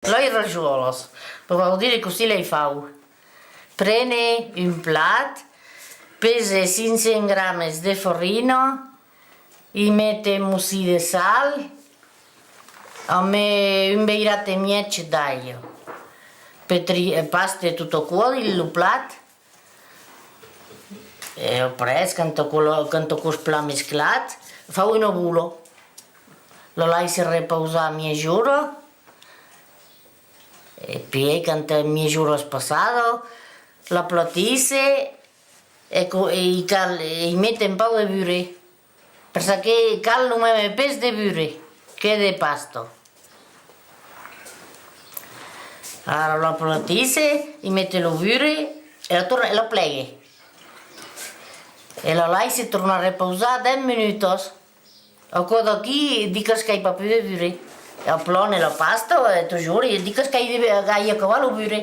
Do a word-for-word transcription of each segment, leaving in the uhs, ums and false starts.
Las rajòlas, per vos dire cossí las fau. Prene un plat, pese cinc cents grames de farina, i mete un mocin de sal, amb un veirat e mièg d'alha. Petri-, paste tot aquò dins lo plat. E après, quand aquò, quand aquò es plan mesclat, fau una bola. La laisse repausar mièja ora. E pièi, quand mièja ora es passada, l'aplatisse e co-, e i cal, e i mete un pauc de burre. Per çò que cal lo mème pes de burre que de pasta. Ara l'aplatisse, i mete lo burre e la torna, e la plegue. E la laisse tornar repausar dètz minutas. Aquò d'aquí, dicas qu'ai pas pus de burre. E aplane la pasta, e totjorn, e dicas qu'ai de, qu'ai acabat lo burre.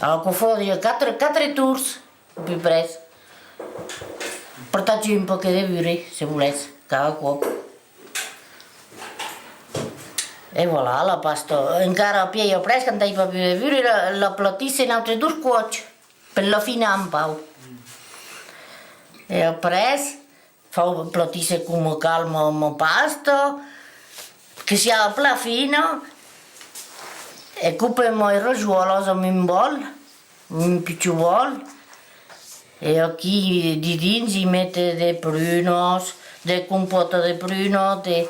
Aquò fau quatre, quatre torns, a peu près. Partatge un paquet de burre, se volètz, cada còp. E voilà, la pasta. Encara pièi après, quand ai pas pus de burre, la, l'aplatisse un autre dos còps, per l'afinar un pauc. E après, fau platisse coma cal ma, ma pasta, que siá plan fina, e cope mai rajòlas amb un bòl, un pichon bòl, e aquí didins i mete de prunas, de compòta de pruna, de,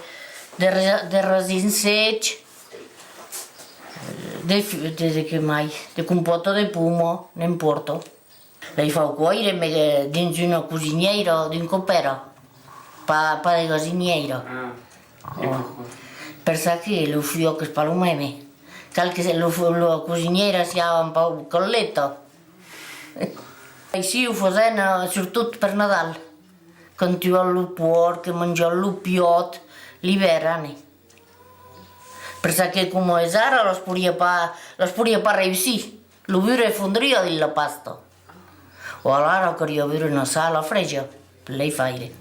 de ra-, de rasin sec, de fu-, de, de que mai, de compòta de poma, n'impòrta. Las fau còire, mès, eh, dins una cosinièira d'un còp èra, pas, pas de gasinièira. Ah, e pourquoi? Per çò que lo fuòc es pas lo mème. Cal que lo fu-, la cosinièira siá un pauc caldeta. Aicí o fasèm, eh, surtot per Nadal. Quand tuan lo pòrc, que manjan lo piòt, l'ivèrn, eh. Per çò que coma es ara, las poiriá pas, las poiriá pas reüssir. Lo burre fondriá dins la pasta. O alara caliá beure una sala freja per las faire.